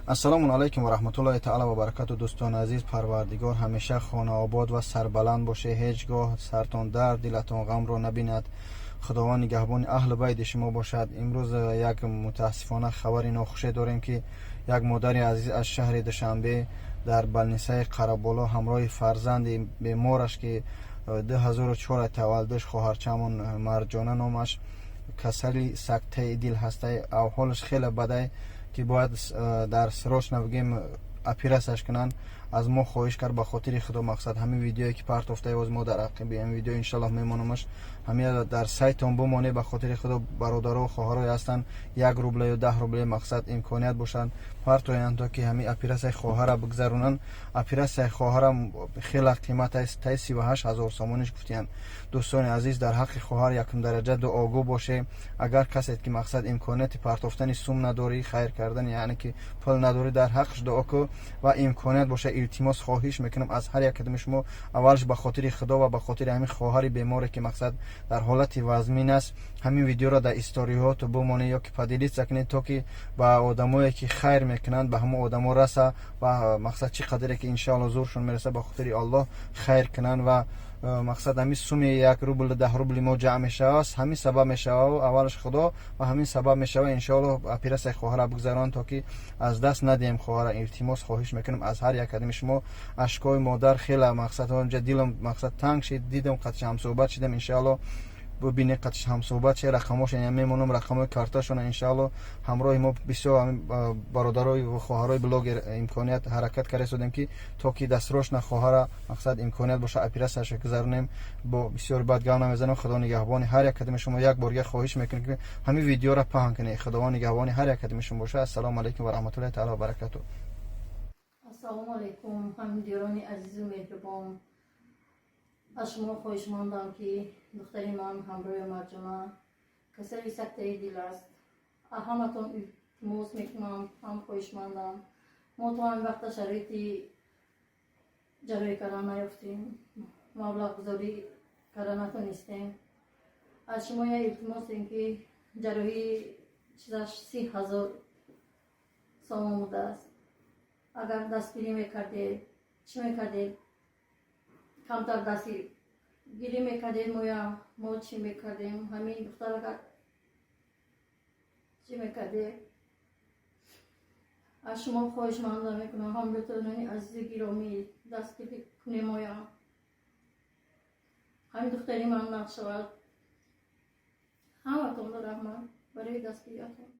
Ассалому алайкум ва раҳматуллоҳи таала ва баракату. Дӯстони азиз, Парвардигор ҳамеша хонаобод ва сарбаланд боше, ҳеҷ гоҳ сартон дард, дилатон ғамро набинад. Худованд нигаҳбони аҳлу байти шумо бошад. Имрӯз як мутаассифона хабари нохуше дорем, ки як модари азиз аз шаҳри Душанбе дар больницаи Қараболо ҳамроҳи фарзанди бемораш, ки 2004 таваллудаш, хоҳарчамон Марҷона номаш, касали сактаи дил ҳастай, авҳолаш хеле бадай, ки бояд дар срочно бигем оператсияш кунанд. Аз мо хоҳиш кард, ба хотири Худо, мақсад, ҳамин видеое ки партофтаи, оз мо дар ақиби ҳамин видео иншаллоҳ мемонамаш, ҳамин дар сайтон бимоне. Ба хотири Худо, бародаро, хоҳарое ҳастанд, 1 рубля ё 10 рубля, мақсад, имконият бошанд, партоянд, то ки ҳамин оператсияи хоҳара бигзаронанд. Оператсияи хоҳара хеле қимат аст, таи 38 000 сомониш гуфтиянд. Дӯстони азиз, дар ҳаққи хоҳар якумдараҷа дуогӯ боше. Агар касед ки, мақсад, имконияти партофтани сум надорӣ, хайр кардани, яъне ки пул надорӣ, дар ҳаққаш дуо кӯ ва имконият боша, илтимос, хоҳиш мекунам аз ҳар як кадоми шумо, аввалш ба хотири Худо ва ба хотири ҳамин хоҳари беморе, ки, мақсад, дар ҳолати вазмин аст, ҳамин видеоро дар историҳото бимонед ё ки поделиться кунед, то ки ба одамое ки хайр мекунанд, ба ҳамон одамо раса ва, мақсад, чӣ қадре ки иншоалло зуршон мераса, ба хотири Аллоҳ хайр кунанд. Ва мақсад, ҳамин суми 1 рубл, 10 рубли мо ҷамъ мешавад, ҳамин сабаб мешава, аввалаш Худо ва ҳамин сабаб мешава, иншоалло оператсияи хоҳара бигзаронанд, то ки аз даст надиҳем хоҳара. Илтимос, хоҳиш мекунам аз ҳар як кадоми шумо. Ашкои модар хеле, мақсад, дилам, мақсад, танг шид, дидам, қатиш ҳамсӯҳбат шидам. Иншоалло бубинед, қатиш ҳамсӯҳбат ше, рақамошон мемонам, рақамҳои карташона. Иншоалло ҳамроҳи мо бисёр бародарои хоҳарои блогер имконият ҳаракат карда истодем, ки то ки дастрочно хоҳара, мақсад, имконият боша, оператсияша гузаронем. Бо бисёр бад гап намезанам. Худо нигаҳбони ҳар як кадоми шумо. Як борга хоҳиш мекунем, ки ҳамин видеоро паҳн кунед. Худованд нигаҳбони ҳар як кадоми шумо боша. Ассалому алайкум ва раҳматуллоҳи таала ва баракату. Ассалому алайкум, ҳамдиёрони азизу меҳрубон. Аз шумо хоҳишмандам, ки духтари ман ҳамроҳи Марҷона касали сактаи дил аст. Ҳаматон илтимос мекунам, ҳам хоҳишмандам. Мо то ҳамин вақта шароити ҷарроҳӣ кардан наёфтем, маблағгузорӣ карда натонистем. Аз шумо як илтимосем, ки ҷарроҳии чизаш 30 000 сомон будааст. Агар дастгирӣ мекардед, чӣ мекардед, камтар дастгирӣ мекардед, моя мо чӣ мекардем? Ҳамин духтар агар чӣ мекардед? Аз шумо хоҳишманда мекунам, ҳамватанони азизи гиромӣ, дастгирӣ кунем моя, ҳамин духтари ман нағз шавад. Ҳаматонро раҳмат барои дастгириятон.